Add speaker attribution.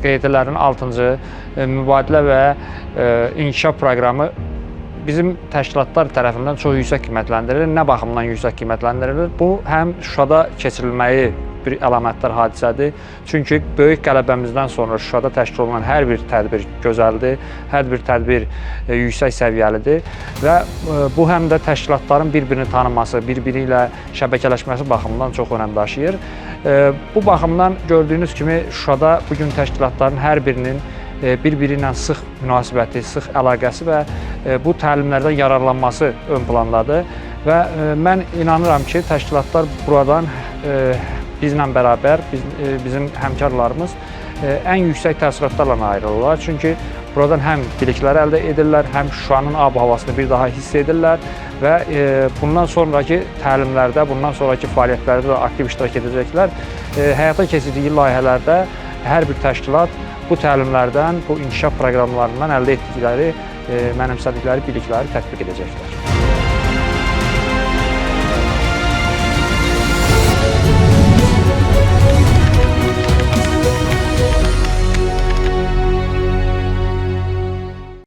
Speaker 1: QT-lərin 6-cı mübadilə və inkişaf proqramı bizim təşkilatlar tərəfindən çox yüksək qiymətləndirilir. Nə baxımdan yüksək qiymətləndirilir? Bu həm Şuşada keçirilməyi bir əlamətdar hadisədir. Çünki böyük qələbəmizdən sonra Şuşada təşkil olunan hər bir tədbir gözəldir, hər bir tədbir yüksək səviyyəlidir və bu həm də təşkilatların bir-birini tanıması, bir-biri ilə şəbəkələşməsi baxımından çox önəm daşıyır. Bu baxımdan gördüyünüz kimi Şuşada bu gün təşkilatların hər birinin bir-biri ilə sıx münasibəti, sıx əlaqəsi və bu təlimlərdən yararlanması ön plandadır və mən inanıram ki, təşkilatlar buradan bizlə bərabər, bizim həmkarlarımız ən yüksək təəssüratlarla ayrılırlar. Çünki buradan həm biliklər əldə edirlər, həm Şuşanın ab-havasını bir daha hiss edirlər və bundan sonraki təlimlərdə, bundan sonraki fəaliyyətlərdə də aktiv iştirak edəcəklər. Həyata keçirdiyi layihələrdə hər bir təşkilat bu təlimlərdən, bu inkişaf proqramlarından əldə etdikləri, mənimsədikləri bilikləri tətbiq edəcəklər.